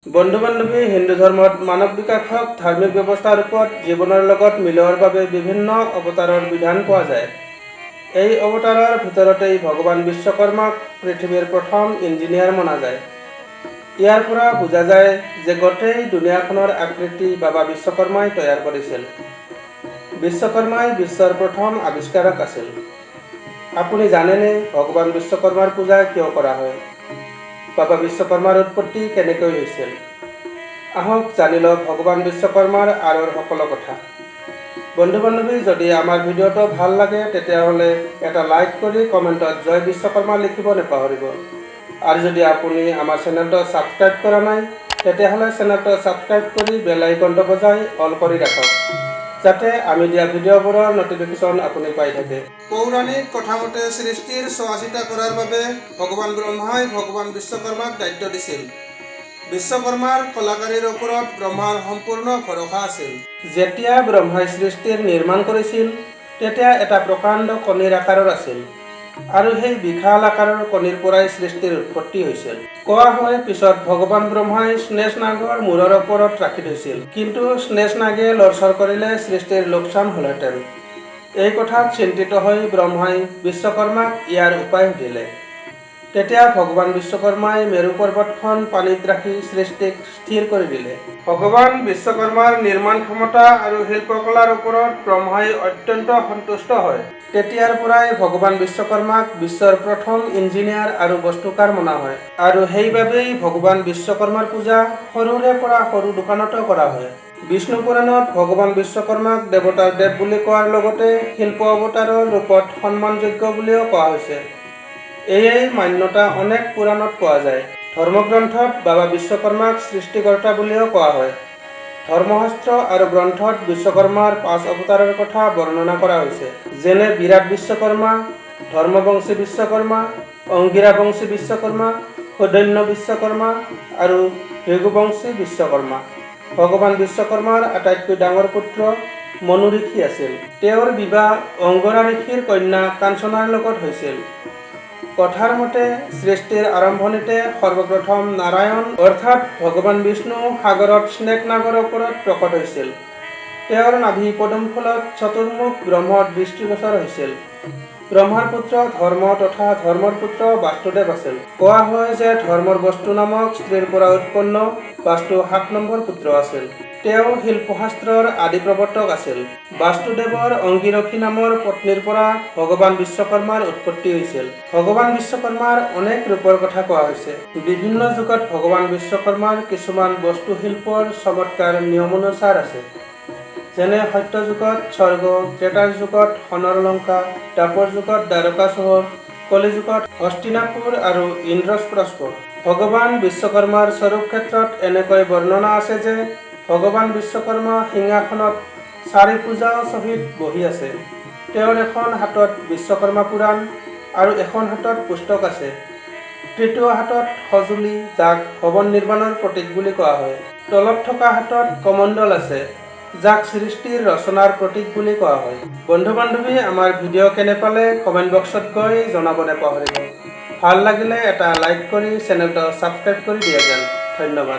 বন্ধু বান্ধৱী, হিন্দু ধৰ্মত মানৱ বিকাশক ধাৰ্মিক ব্যৱস্থাৰ ৰূপত জীৱনৰ লগত মিলোৱাৰ বাবে বিভিন্ন অৱতাৰৰ বিধান পোৱা যায়। এই অৱতাৰৰ ভিতৰতেই ভগৱান বিশ্বকৰ্মাক পৃথিৱীৰ প্ৰথম ইঞ্জিনিয়াৰ মনা যায়। ইয়াৰ পৰা বুজা যায় যে গোটেই দুনিয়াখনৰ আকৃতি বাবা বিশ্বকৰ্মাই তৈয়াৰ কৰিছিল। বিশ্বকৰ্মাই বিশ্বৰ প্ৰথম আৱিষ্কাৰক আছিল। আপুনি জানেনে ভগৱান বিশ্বকৰ্মাৰ পূজা কিয় কৰা হয়? বাবা বিশ্বকৰ্মাৰ উৎপত্তি কেনেকৈ হৈছিল? আহক জানি লওক ভগৱান বিশ্বকৰ্মাৰ আঁৰৰ সকলো কথা। বন্ধু বান্ধৱী, যদি আমাৰ ভিডিঅ'টো ভাল লাগে, তেতিয়াহ'লে এটা লাইক কৰি কমেণ্টত "জয় বিশ্বকৰ্মা" লিখিব নাপাহৰিব। আৰু যদি আপুনি আমাৰ চেনেলটো ছাবস্ক্ৰাইব কৰা নাই, তেতিয়াহ'লে চেনেলটো ছাবস্ক্ৰাইব কৰি বেল আইকনটো বজাই অল কৰি ৰাখক, যাতে আমি দিয়া ভিডিঅ'বোৰৰ ন'টিফিকেশ্যন আপুনি পাই থাকে। পৌৰাণিক কথামতে সৃষ্টিৰ চোৱা চিতা কৰাৰ বাবে ভগৱান ব্ৰহ্মাই ভগৱান বিশ্বকৰ্মাক দায়িত্ব দিছিল। বিশ্বকৰ্মাৰ কলাকাৰীৰ ওপৰত ব্ৰহ্মাৰ সম্পূৰ্ণ ভৰসা আছিল। যেতিয়া ব্ৰহ্মাই সৃষ্টিৰ নিৰ্মাণ কৰিছিল, তেতিয়া এটা প্ৰকাণ্ড কণীৰ আকাৰৰ আছিল আৰু সেই বিশাল আকাৰৰ কণীৰ পৰাই সৃষ্টিৰ উৎপত্তি হৈছিল। কোৱা হয়, পিছত ভগৱান ব্ৰহ্মাই শেষ নাগৰ মূৰৰ ওপৰত ৰাখি থৈছিল। কিন্তু শেষ নাগে লৰচৰ কৰিলে সৃষ্টিৰ লোকচান হ'লহেঁতেন। এই কথাত চিন্তিত হৈ ব্ৰহ্মাই বিশ্বকৰ্মাক ইয়াৰ উপায় সুধিলে। তেতিয়া ভগৱান বিশ্বকৰ্মাই মেৰু পৰ্বতখন পানীত ৰাখি সৃষ্টিক স্থিৰ কৰি দিলে। ভগৱান বিশ্বকৰ্মাৰ নিৰ্মাণ ক্ষমতা আৰু শিল্পকলাৰ ওপৰত ব্ৰহ্মাই অত্যন্ত সন্তুষ্ট হয়। তেতিয়াৰ পৰাই ভগৱান বিশ্বকৰ্মাক বিশ্বৰ প্ৰথম ইঞ্জিনিয়াৰ আৰু বাস্তুকাৰ মনা হয় আৰু সেইবাবেই ভগৱান বিশ্বকৰ্মাৰ পূজা সৰুৰে পৰা সৰু দোকানতো কৰা হয়। বিষ্ণু পুৰাণত ভগৱান বিশ্বকৰ্মাক দেৱতাৰ দেৱ বুলি কোৱাৰ লগতে শিল্প অৱতাৰৰ ৰূপত সন্মানযোগ্য বুলিও কোৱা হৈছে। এয়াই মান্যতা অনেক পুৰাণত পোৱা যায়। ধৰ্মগ্ৰন্থত বাবা বিশ্বকৰ্মাক সৃষ্টিকৰ্তা বুলিও কোৱা হয়। ধৰ্মশাস্ত্ৰ আৰু গ্ৰন্থত বিশ্বকৰ্মাৰ পাঁচ অৱতাৰৰ কথা বৰ্ণনা কৰা হৈছে, যেনে বিৰাট বিশ্বকৰ্মা, ধৰ্মবংশী বিশ্বকৰ্মা, অংগিৰাবংশী বিশ্বকৰ্মা, সুধন্য বিশ্বকৰ্মা আৰু ভৃগুবংশী বিশ্বকৰ্মা। ভগৱান বিশ্বকৰ্মাৰ আটাইতকৈ ডাঙৰ পুত্ৰ মনু ঋষি আছিল। তেওঁৰ বিবাহ অংগৰা ঋষিৰ কন্যা কাঞ্চনাৰ লগত হৈছিল। কথাৰ মতে সৃষ্টিৰ আৰম্ভণিতে সৰ্বপ্ৰথম নাৰায়ণ অৰ্থাৎ ভগৱান বিষ্ণু সাগৰত শেষ নাগৰ ওপৰত প্ৰকট হৈছিল। তেওঁৰ নাভি পদুম ফুলত চতুৰ্মুখ ব্ৰহ্ম দৃষ্টিগোচৰ হৈছিল। ব্ৰহ্মাৰ পুত্ৰ ধৰ্ম তথা ধৰ্মৰ পুত্ৰ বাস্তুদেৱ আছিল। কোৱা হয় যে ধৰ্মৰ বস্তু নামক স্ত্ৰীৰ পৰা উৎপন্ন বাস্তু 7 নম্বৰ পুত্ৰ আছিল। তেওঁ শিল্পশাস্ত্ৰৰ আদি প্ৰৱৰ্তক আছিল। বাস্তুদেৱৰ অংগীৰসী নামৰ পত্নীৰ পৰা ভগৱান বিশ্বকৰ্মাৰ উৎপত্তি হৈছিল। ভগৱান বিশ্বকৰ্মাৰ অনেক ৰূপৰ কথা কোৱা হৈছে। বিভিন্ন যুগত ভগৱান বিশ্বকৰ্মাৰ কিছুমান বাস্তুশিল্পৰ চমৎকাৰ নিয়মানুচাৰ আছে, যেনে সত্যযুগত স্বৰ্গ, ত্ৰেতাৰ যুগত সোণৰ লংকা, দ্বাপৰ যুগত দ্বাৰকা চহৰ, কলিযুগত হস্তিনাপুৰ আৰু ইন্দ্ৰপ্ৰস্থ। ভগৱান বিশ্বকৰ্মাৰ স্বৰূপ ক্ষেত্ৰত এনেকৈ বৰ্ণনা আছে যে ভগৱান বিশ্বকৰ্মা সিংহাসনত চাৰি ভুজা সহিত বহি আছে। তেওঁৰ এখন হাতত বিশ্বকৰ্মা পুৰাণ আৰু এখন হাতত পুস্তক আছে। তৃতীয় হাতত সঁজুলি, যাক ভৱন নিৰ্মাণৰ প্ৰতীক বুলি কোৱা হয়। তলত থকা হাতত কমণ্ডল আছে, যাক সৃষ্টিৰ ৰচনাৰ প্ৰতীক বুলি কোৱা হয়। বন্ধু বান্ধৱী, আমাৰ ভিডিঅ' কেনে পালে কমেণ্ট বক্সত গৈ জনাব নাপাহৰিব। ভাল লাগিলে এটা লাইক কৰি চেনেলটো ছাবস্ক্ৰাইব কৰি দিয়ে যেন। ধন্যবাদ।